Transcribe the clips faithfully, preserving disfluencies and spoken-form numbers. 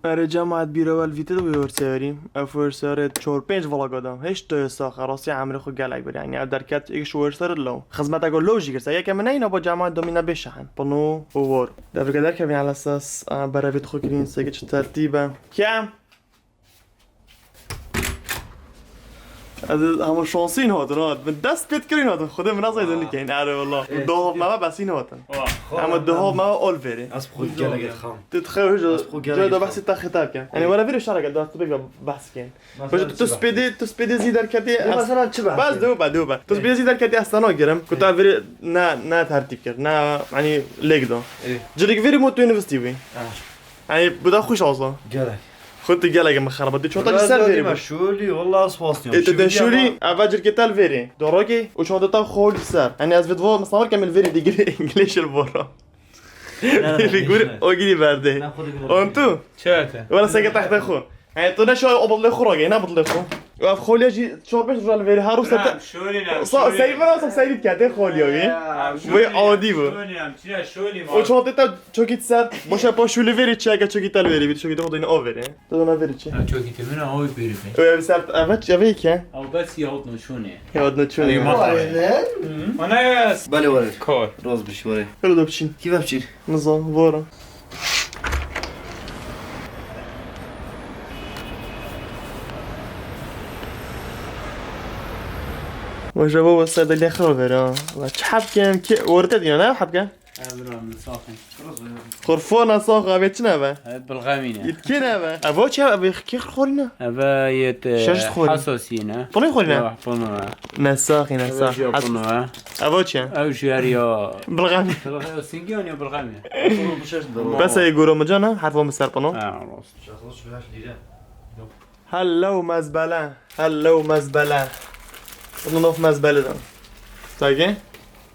Erê cemaet bîra wel vîtê de wê wêrserî. Ev wêrserê çar pênc vloga da. Hêşt toyê sax e. Rastî emrê xwe gelek bir. Yanî ev derket êk ji wêrserê lo. Xizmeteke lo jî kir. Se yeke min neyna bo cemaet domîne bê şehin. Pino û wor. Devreke derkevî ala esas, a, berevê xwe kirîn, seke çi tertîb e. Kem? Ez hema şansîn hatin ha. Min dest pê dikirin hatin. Xwedê min ez aydin dikeyin. Erê wala. Ê. Dahav me ve besîn hatin. Wah. Ama dahav me ve ol verê. Ez xwe gelek xam. Tu dixew hêja. Ez xwe gelek da xam. Behsî te xitap ken. Yanî wala verê şara gel, da tu bê behs ken. Mesela tu, tu çi spêdê, tu spêdê zî derketê. Ê, ez, mesela çi behs bas ken? Dew be, dew be. Tu spêdê zî derketê ez sana girim. Ku ta verê ne, ne tertîb kir. Ne, yanî lêk da. Ê. Cilik verî mo tu university wî. Ah. Yanî bu da xweş azla. Gelek. Xwe tu gelek min xeraba. Tu çonta ji ser verî bû. Şûlî, wala spas diyorum. Ê, tu de şûlî, eva cirkê tel verî. Dorogê, û çonta ta xol ser. Yanî ez vidvo, misamir ke min verî digilê, digilê şil vora. Ne, ne, ne, ne. Figür o gidî berdê. Ne, xwe digilê. On tu? Çi ete? Wala seke tehte xwe. He, tu ne şoy o bidlê xwe ragê, ne bidlê xwe. Ev xolya jî çar pênc rojal verî her rû sete. Şûlî ne, sa-, şûlî. Seyf nasıl seyf kete xolya wî. Vay adi bu. Şûlî ne, çi ne, şûlî ma. O çonta ta çokî ser. Boşa pa şûlî verî çi, eke çokî tel verî, bir çokî de o dine o verî. Tu ona verî çi? Ha, çokî te min o verî be. Ev ser, evet, ev ki. Ew bes ya odno şûnê. Ya odno şûnê. Ay, ma. Aynen. Hı. Ana yes. Bale ware. Kor. Roz bir şey ware. Öyle de biçin. Ki vepçin. Nizam, vara. Vaja baba ser de lê xew ver ha. Ve çi heb kem ki orte diyor ne heb kem? Evra min saxin. Xorfona sax abi çi ne be? Ev bilxemî ne. Yit kê ne be? Ev o çi ev kê xorî ne? Ev yet, e, Şeş xorî. Hesasî ne. Pınay xorî ne? Ya, pino. Ne saxî ne sax. Ev jî pino. Ev o çi? Ev jî her ya. Bilxemî. Bilxemî, singiyan ya bilxemî. Bes ey goro mi cana, herfo mi ser pino. Ha, rast. Hello mezbele. Hello mezbele. Bunu nof mezbele de. Sage?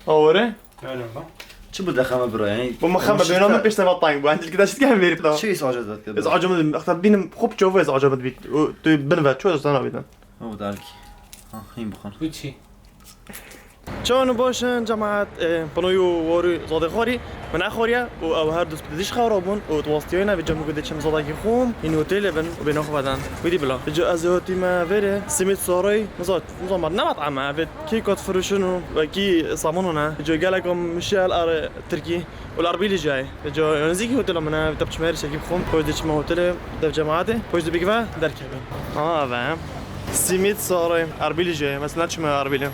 Awore? Öyle bak. Çi bu dexeme bira yani? Bu mexeme bêna min pêşte va tang bu. Endil kida şit ke verip da. Çi is acet vet ke? Ez acemid, exta binim xop çova ez acemid bit. O tu bin ve ço sana bidin. O dergi. Ha, hin bixon. Bu çi? Çawan û baş in, cemaat, e, pinoy û warî zadê xwarî, min nexwariye û ew her du spîdê dîş xewra bûn û di wastiyayê ne vê cem ku dê çim zadakî xûm, hîn otêlê bin û bê naxwe den. Wîdî bila. Ji ez ê hotîme vêrê, simît sarey, niza, niza mar, ne met'eme, vê kî kot firuşin û wekî samono ne. Ji gelek mişel ar Tirkî. Û li Erbîlî jî heye. Vêca ya nêzîkî hotela min e, te biçime êrişekî bixwim, poj dê çime hotelê, dev cemaetê, poj dê bikeve derkeve. Ha, eve. Simît sarê, Erbîlî jî heye. Mesela çime Erbîlî.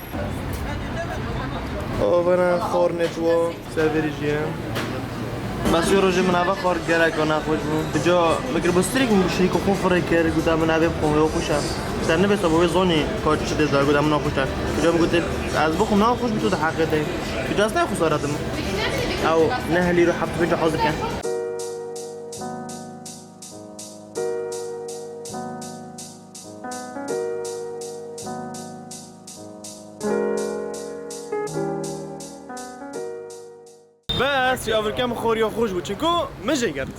Eve ne xornê çiwa, serverî jî ye. Bes yo rojê min eve xwar gerek o nexweş bû. Vêca min kir bo strîk min şirîko xwe firê kir, gote min evê bixwim, wê xweş e. Ser nivêsa bo wê zonî ka çi dê da, gote min nexweş e. Vêca min gote ez bixwim nexweş bû tu di heqê te. Vêca ez nexweş zaratim. Ew neh lîro heft pênc hazir ke. Bes, ya virke min xoriya xweş bû, çinku min jê girt.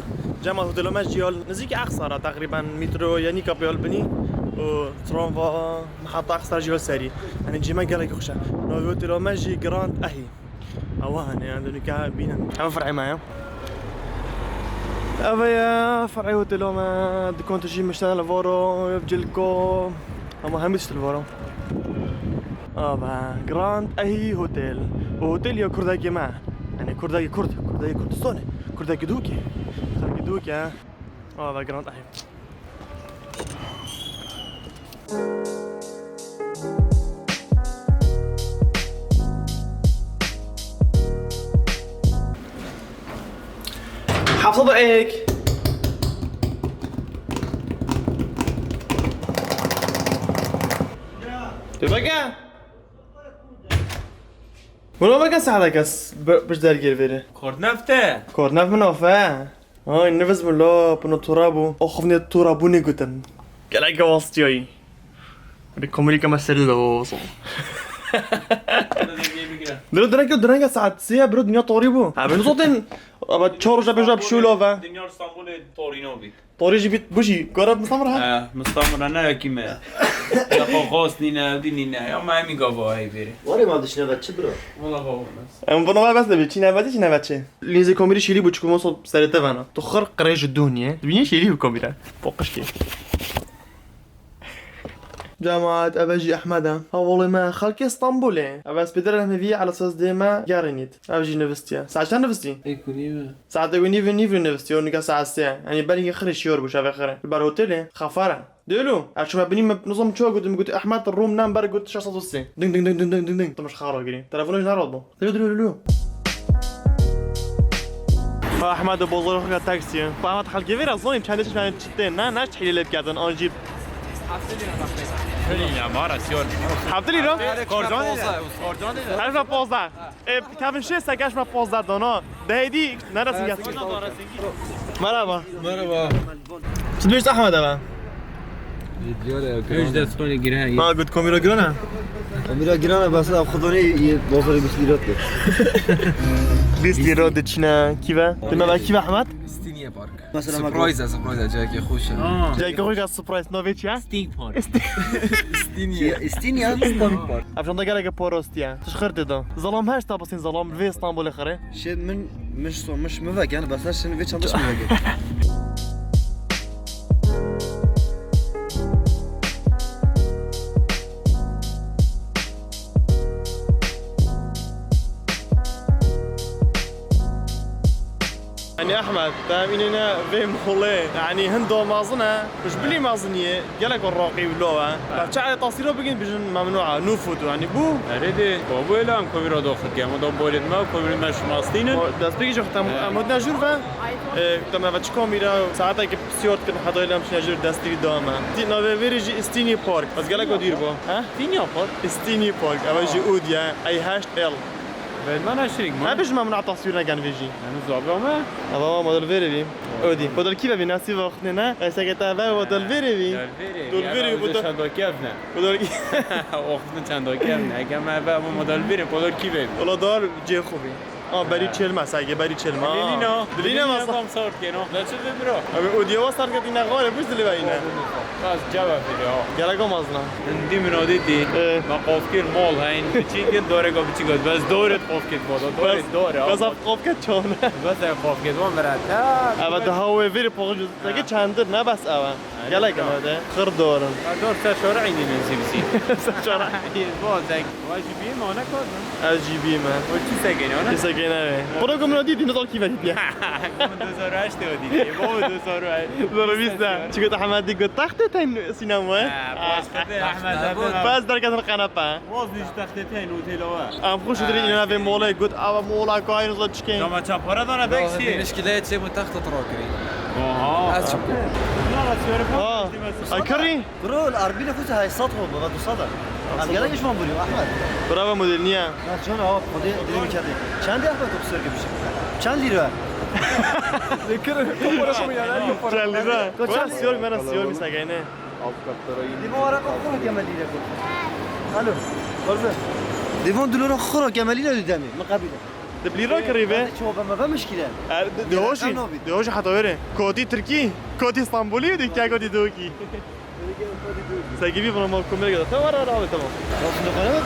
Cema hotela me jî ya nizîkî Aqsar e, teqrîben metro ya nîka pê ya li binî û tramva miheta Aqsar jî ya serî. Yanî cî me gelekî xweş e. Navê hotela me jî Grand Ahi. Ewa hene, yanî, tu nîka bînin. Ev fer'ê me ye. Ev ye fer'ê hotela me, dukan tu jî miştene li varo, ev cilko. Ama hemî tişt li varo. Ava, Grand Ahi Hotel. O hotel ya kurdekî me. Yanî kurdekî kurd, kurdekî Kurdistanê. Kurdekî dûkê. Xelkî dûkê. Ava, Grand Ahi. Haftada ek. Dur bakayım. Bunu bakın sahada kes. Biz dergir veri. Kordnafte. Kordnaf mı nofe? Ay, nivez mi la, pino tora bû. O xivnê tora bû nêgutin. Gelek wastiyayî. Bir komik ama seri de olsun. Diro direkt, direkt saat sê ye, bro, dünya tarî bû. Ha, ben zaten, ama çar roja pêş şûla ve. Dünya İstanbul'e tarî nabî. Tarî jî bît, bu jî, garab misamir ha? He, misamir ne ya kime? Ya xwe xwest nîne, ew dî nîne. Ya me hemî gava hey bêrê. Warê ma dişine ve çi bira? Wala xwe nas. Em buna bes de bir çîne ve çîne ve çi? Lîzê komîrî şîlî bû çiku moso serê te vena. Tu xir qirêj û dûniyê. Dibînî şîlî bû komîre. Poqişkê. Cemaat, eve jî Ehmed e. Hevalê me, xelkê Stenbolê. Eve spêdere hemevî ala sez dê me gerînît. Ev jî nivistiye. Saet çend nivistî? Ê ku nîve. Saetê ku nîve nîve nivistiye û nika saet sê ye. Yanî berî xirê şiyor bû, şevê xirê. Li ber hotelê, xafar e. Dêlo, ev çima binî me, nizam çawa gotim, got Ehmed Rom number got şeş sed û sê. Ding, ding, ding. Tim ji xara girî. Telefonê ji nera bû. Dilo, dilo, dilo. Ha, Ehmed, bozor xwe taksiye. Ba Ehmed, xelkê vê re zanî çendê çi, çendê çi tên, ne, ne, çi hîlê lê biketin, an jî. Hîlê ya, mara siyor. Heft lîra? Korcan de. Korcan de. Her pozda. E, Kevin şê se geş me pozda dana. Dehêdî, neresin ya. Merhaba. Merhaba. Çi dibêjit Ehmed eve? Diyar ya, Pêş giran. Destxanê giran. Ha, got komîra giran e? Komîra giran e, bes ev xwe danê yê bozorê bîst lîra dibe. Bîst lîra diçine kîve? Dime ve kîve Ehmed? Stiniye Park. Mesela Surprise, surprise, cayekê xweş e. Cayekê xweş e, surprise. Navê çi ye? Sting Park. Sting ya, Sting Park. Ev çanda gelek porostiye. Tişxir tê de. Zalam heşta basîn zalam vê Stenbolê xirê. Şê min, min so, min mi vegen, bes şin vê çandaş mi vegen. Yanî Ehmed, te em înêne vê molê. Yanî hin do mezin e. Ji bilî meziniyê gelek roqî û lo e. Ev çaxê tasîro bigin bijin memnû e. Nû foto yanî bû. Erê dê, babû êla em kovî ra doxike. Em da bolê me, kovî me şima stînin. Destpêkî jî em, em hotine jûr ve. E, te me ve çi komîra, saeteke pisiyor dikin, heta êla em çine jûr destî da me. Tî navê vêrê jî Stiniye Park. Ez gelek o dîr bû. He? Stiniye Park? Stiniye Park. Eve jî û diye. Ey heşt el. Belmana şirik mi? Hebe ji me min taswîr neken vê jî. Yanî zabra me? Ava model vêrê bî. Odî. Model kî vebî? Nasî vaxtine ne? Eseke te ve model vêrê bî. Model vêrê. Model vêrê, model çanda kevne. Model Oxtun çanda kevne. Eke me ve model vêrê, model kî vebî? Ola dar cê xwe bî. A, berî çêlme, sege berî çêlme. Dilîna. Dilîna masa. Tam sort keno. Ne çi bibro? Abi, o diye var sarket yine gare, bu zili ve yine. Bas cevap veriyor. Gerek olmaz lan. Hindî min odî dî. Ee. Me qofkir mol heyn. Biçî kir, doreka biçî got. Bes doret qofkir bodo. Doret dore. Bes af qofkir çon. Bes ev qofkir wan vera ta. Eve daha o eviri poğucu. Sege çendir ne bes eve. Gelek eve de. Xir dorin. Dor ser şora indi min zibsi. Ser şora. Bozek. Vay ji bî me ne kazin. Ez jî bî me. O çi sekene ona? Çi sekene ve? Program dî dî, nizam kî ve dî. Dozor heşt o dî. Bo dozor heşt. Zor bîst de. Çi got Ehmed dî got taxtê teyn sînema ye. Ehmed. Bas derketin kanepe. Waz nîş taxtê teyn otela we. Em xwe şidrî ina ve molê got ava mola kayın zor çikin. Tamam çapara dana bek şey. Nişkile çê mu taxta trakri. Oha. Ez çok. Ha. Akırı. Bro, li Erbîlê xwe heyşt sed ro, baba du sed e. Em gelek ji wan bûrî, Ehmed. Bravo model niye? Ya, çon awa, xwedê dilê min kerdî. Çend e Ehmed, tu qisir gibi şey? Çend lira? Çend lira? Wala siyor, bana siyor bir sakayne. Dîvan wara xwe keme lira. Alo, Barze. Dîvan dolara xwe keme lira didemê, min qebîle. Di lira kirî ve? Ço be me ve mişkile. Er, di, di hoşî, di hoşî heta were. Kotî Tirkî, kotî Stenbolî, di kya kotî Dawkî. Segi bir bana mal kumere kadar. Tamam, ara, ara, tamam. Olsun da para mı?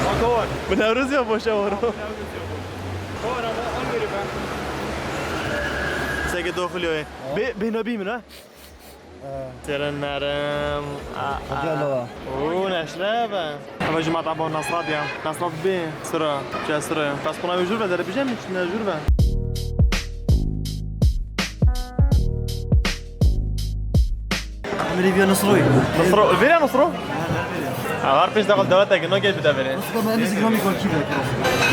Bak o var. Bu Nevruz ya boşa var o. Segi dokuluyor. Be, be ne bileyim ha? Seren nerim. Hadi Allah. Oo, neşle be. Ama cuma tabi Nasrat ya. Nasrat be. Sıra. Şey sıra. Pas buna mecbur ve derebicem için mecbur ve. Amirî viya Nasroyî. Nasro, vira Nasro? Avar pêş daxil dewletek, no gel bide vere. Nasıl ben bizi gramî kol kî bek.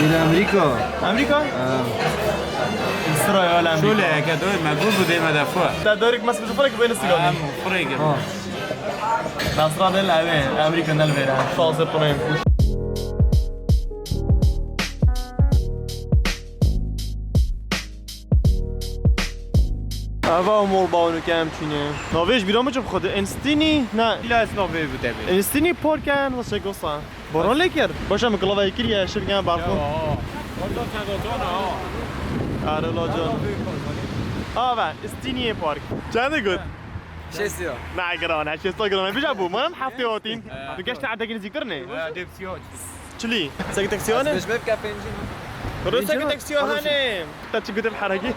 Yine Amerika. Amerika? Ha. Sıra ya lan. Şöyle ya, ke doyur, me gul bu deme de fı. Da doyur ki mas bu fırık beni sigara. Am, fırık. Ha. Nasra del abi, Amerika nel vera. Şansı pırayım. Ava mol bawnu kem çine. Navê ji bîra min çi bixwe de? Enstînî? Ne. Bila ez navê bidemê. Enstînî Park e, nasıl şey gosa. Boran lê kir. Başa min kilava kiriye, şirken barxo. Ya, ha. Orada çend otona ha. Are la can. Ava, Enstînî Park. Çende got? Şêst lîra. Na, giran e, şêst lîra giran e. Bija bû, manam heftê hatîn. Tu geş te edekî nizîktir ne? Çilî? Sek taksiya ne? Beş bevke pêncî. Kuru sek taksiya hane. Ta çi gudib herekî?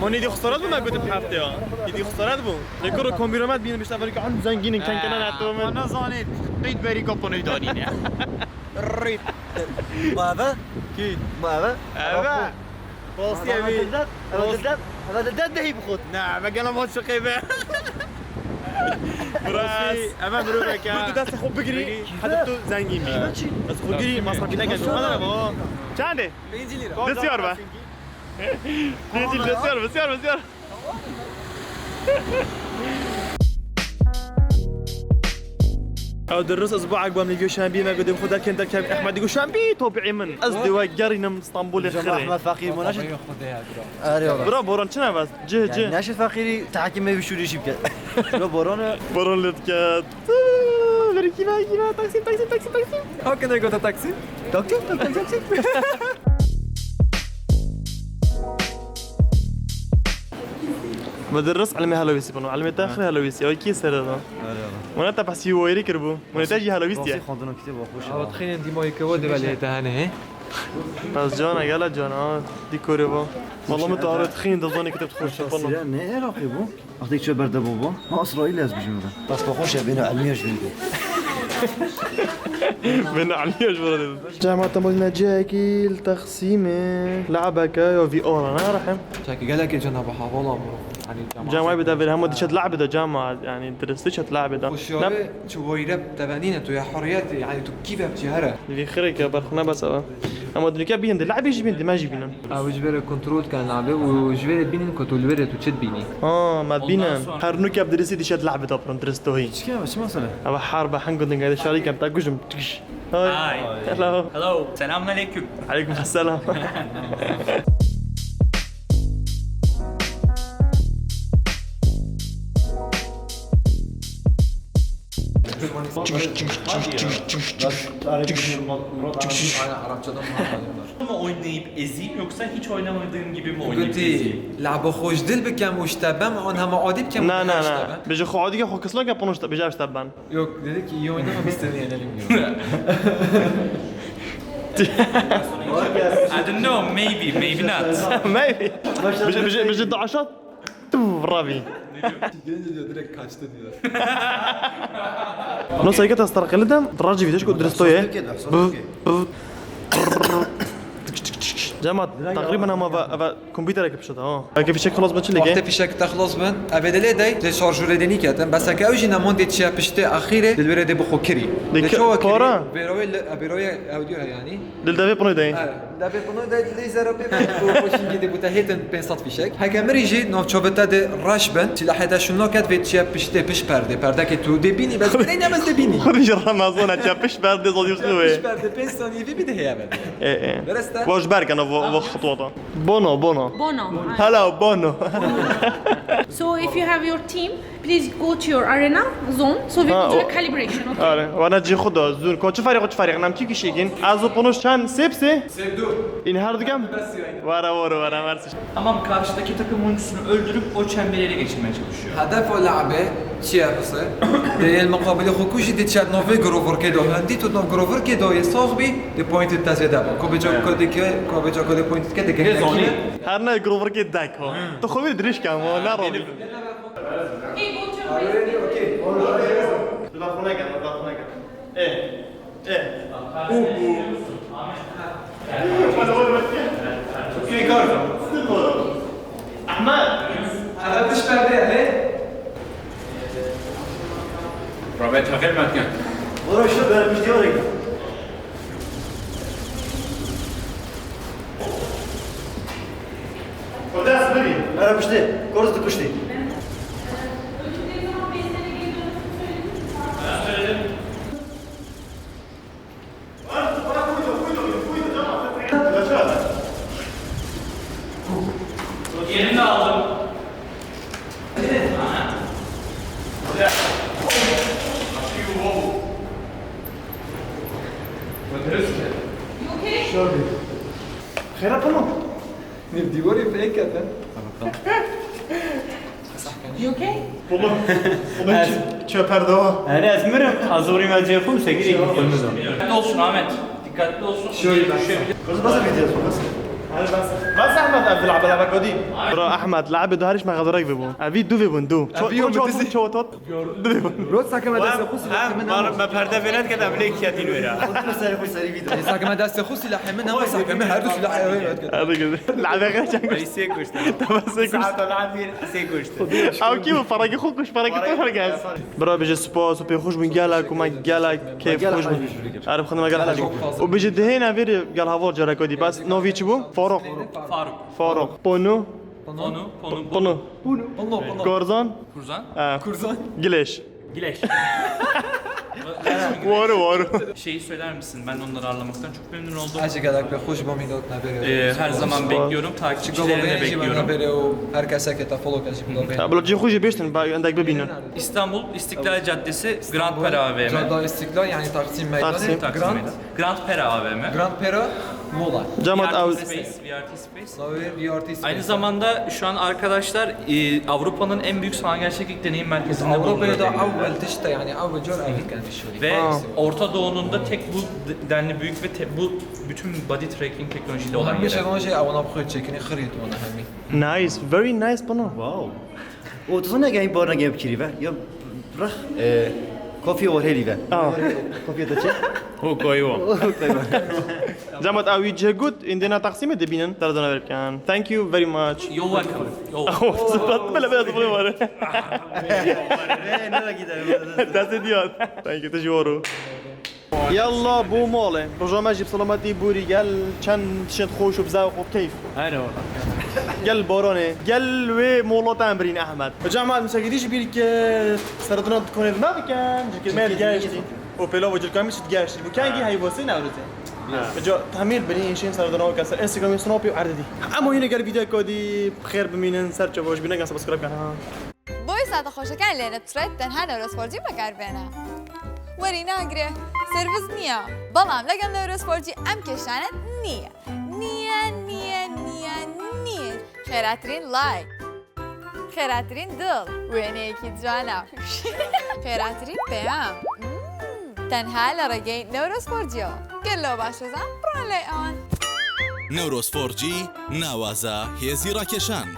Mo nêdî xesaret bû me gudib heftê ya. Nêdî xesaret bû. Lê kuru kombîromet bîn bişta verî an zengînin kenkena ne tu min. Nazanî. Qeyd berî kaponê danîne. Rît. Ma eve? Kî? Ma eve? Eve. Rastî evî. Eve dildet, eve dildet, eve dildet dehî bixwit. Ne, eve gela ma çiqê be. Rastî, eve miroveke. Tu destê xwe bigirî, heta tu zengîn bî. Eve çi? Ez xwe girî, masrafî neke, ji xwe nere bo. Çend e? Pêncî lîra. Besyar be. Pêncî lîra, besyar, besyar, besyar. Ew dirist ez bu egwa min Gülşen bî me godim xwe derkên derkevin Ehmedî Gülşen bî tobiî min. Ez dê we gerînim Stenbolê xirê. Ehmed Feqîr mı naşit? Arê ola. Bira boran çi navaz? Cih cih. Naşit Feqîrî tahkîm me vişûrî şî bike. Bira boran e. Boran lê diket. Verî kîva kîva taksim taksim taksim taksim. How can I go to taksim? Taksim taksim taksim. Muderris ilmê helowîsî bûn. Ilmê te xir helowîsî. Ew kî serê da? Arê ola. Wana te behsî wayirî kiribû. Wana te jî helowîstiye. Rastî xwendina kitêba xweş e. Awa dixînin dîmayê ke we dibe lê te hene, he? Ez cana, gela cana, ha, dîkorê va. Valla min tarî dixînin dizanî kitêb xweş e, valla. Sîra ne Iraqî bû? Wextê çi berde bû bû? Ma Îsraîl ez bijim de. Bes xweş e, bêne elmiye ji bîn de. Bêne elmiye ji bîn de. Cema te molîne cihekî li Texsîmê. Le'beke ya V R ne, Rehim? Çekî gelekê cenaba hevala bû. Cema bi devir hema diçet le'be de cema, yani dirist diçet le'be de. Xweşiyarê çi wayre tevenîne tu ya hurriyet, yani tu kîf ev cî here. Divî xireke berxwe nebes eve. Ama dinike bînin de, le'bê jî bînin de, me jî bînin. Ew ji vere kontrol dikin le'bê û ji vere bînin ku tu li vere tu çi dibînî. Ha, me bînin. Ondan sonra her nuke ev diristî diçet le'be de pron diristohî. Çi ke, çi mesele? Eve harbe hengundin gayde şarî kem ta gujim. Hi. Hi. Hello. Hello. Selamun aleyküm. Aleyküm selam. Mı oynayıp ezeyim yoksa hiç oynamadığım gibi mi oynayıp ezeyim? Gotî, le'ba xweş dil bikem û ji te bem an hema adî bikem. Na, na, na. Bêje xwe adî ke xwe kisla ke panoş te bêje ji te ben. Yok, dedi ki iyi oynama, biz seni yenelim diyor. I don't know, maybe, maybe not. Maybe. Bêje, bêje, bêje daşat. Tu ravi. Gelince diyor, direkt kaçtı diyor. No sayke ta starqeli dem, rajî vîdeş ku diristoye. Bu, bu. Cema, takriben ama va, va Kompîtereke pişt ha. Eke fîşek xilas bin çi lê? Wextê fîşek te xilas bin, evê de lê dey, lê şarjûrê de nîketin. Bes eke ew jî nemon dê çiye piştê exîrê, dil wêrê dê bi xwe kirî. Dê çawa kirî? Vêroyê li, vêroyê ew diyor yani. Dil devê pinoy dey. Evet, devê pinoy dey, lê zera pê ben, bu, bu şimdi de bu te hêtin pênc sed fîşek. Heke mirî jî navçavê te de reş bin, silahê de şûn naket vê çiye piştê, pişt perdê. Perdekê tu dê bînî, bes neyne bes dê bînî. Xwedî ji Remezan e, çiye pişt perdê zodî xwe. Pişt perdê, pênc saniyê vê bî de heye be. E, e. Dereste? Vaj berkene vo, vo xitwata. Bono, Bono. Bono. Hello, Bono. So if you have your team, please go to your arena zone so we can do a calibration, okay? Are, wana cî xwe da, zûr. Ko çi farî, ko çi farî, nam kî kişî gin? Ez û Ponoş çend? Sê bi sê? Sê bi du. În her dikem? Were, were, were, mersi. Tamam, karşıdaki takım oyuncusunu öldürüp o çemberi ele geçirmeye çalışıyor. Hedef o le'bê çi ye bise? Dê yê li miqabilê xwe kujî dê çet navê groverkê do. Hindî tu nav groverkê do yê sax bî, dê pointed te zêde be. Ko bêca ko dike, ko bêca ko dê pointed ke dike. Her ne groverkê dek ha. Tu xwe wî dirêj ke ama, ne rawî. Bila xwe neke, bila xwe neke. Eh. Eh. Ahmet. Ahmet, dış perdeye, hey. Robert, çakır mı atıyor? Orası da vermiş diyor. Orada sınırı. Ara pişti. Korusu da pişti. Yerini de aldım. Xêra, tamam. Ne, divarê pê kete. You okay? Çöperdava. Yani ez mirim, ez zorî me cê xwe, sekî de xwe nizam. Dikkatli olsun Ahmet. Dikkatli olsun. Şöyle bak. Kız basa videosu basa. Bas Ahmet, Abdullah Abdullah Kodî. Bro Ahmet, labi dariş me xezerek bibû. Evi du vibûn, du. Ço ço ço tot. Du vibûn. Rot sakeme deste xwe silahê min Mar me perde vênet ke de bilê kiyatîn wêra. Seri xwe seri video. Sakeme deste xwe silahê min, ama sakeme her du silahê wê. Hadi gel. Labi geçen. Ay sê kuştu. Tamam sen kuş. Saat lan bir sê kuştu. Ew kî bu? Paragî xwe kuş, paragî te herkes. Bro bije spas û pê xweş bûn, gelek û me gelek keyf xweş bûn. Erib xanima gel hacî. Û bije dihêne vêrê gel hava careka dî. Bas novî çi bû? Faruk. Faruk. Faruk. Ponu. Ponu. Ponu. Ponu. Ponu ponu. Korzan. Kurzan. Ha. Kurzan. Gileş. Gileş. Voru voru. Şeyi söyler misin? Ben onları ağırlamaktan çok memnun oldum. Acı kadar bir hoş bomidot ne Ee, her zaman bekliyorum. Takipçilerini de bekliyorum. Nabere o herkese ke ta follow kaçı blog. Ha, blogcî xwe jî bêştin, ba endek bibînin. İstanbul İstiklal Caddesi Grand Pera A V M. Cadda İstiklal yani Taksim Meydanı. Taksim. Taksim Grand, Meydanı. Grand Pera A V M. Grand Pera Mola. Camat V R T ew. Space, V R T Space. Savi V R T Space. Aynı zamanda şu an arkadaşlar e, Avrupa'nın en büyük sanal gerçeklik deneyim merkezinde Avrupa'da bulunuyor. Avrupa işte yani Avrupa cor evet gelmiş oluyor. Ve Orta Doğu'nun da tek bu denli büyük ve te- bu bütün body tracking teknolojiyle olan Hem bir yeri. şey şey avana bu kadar çekini xırıyet ona hem. Nice, very nice bana. Wow. O tu zane gel barına gel bikiri be. Ya bırak. E, kofi o heli be. Ah. Kofi de çek. Ho koyvo. Camat ew wî cih got, îndê na Taksimê dibînin, serdana ver bikin. Thank you very much. You're welcome. You're Oh, sıfat bile bile sıfat var. E, ne gidelim? Destê diyan. Thank you, tu jî waro. Yalla bo malê. Roja me jî bi selametî bûrî gel çend tişt xweş û bi zevq û keyf. Hayır oğlum. Gel baranê. Gel wê mola te em birîn Ehmed. Hoca Ehmed, min çekî dî jî bîr ke seredina dikonê di me bikin. Cikê me digeştî. Û pêlava cilka min jî digeştî. Bu kengî heyvasî Newrozê. Hoca Tahmîr birîn şên seredina ke ser Instagram, Snapî û erdidî. Em yine gel videoyeka dî xêr bimînin, ser çevaş bîne, subscribe kan ha. بۆی ساتە خۆشەکان لێ نەپچڕێت تەنها نەورۆسپۆرجی بەکاربێنە. وەری ناگرێ، سرویس نییە، بەڵام لەگەڵ نەورۆسپۆرجی ئەم کێشانەت نییە. نییە، نییە، نییە، نییە. خێراترین لایک. خێراترین دڵ. وێنەیەکی جوانە. خێراترین پەیام. مم. تەنها لە ڕێگەی نەورۆسپۆرجیەوە. گەلۆ باشەزان بڕۆن لای ئەوان. نەورۆس فۆر جی، ناوازە هێزی ڕاکێشان.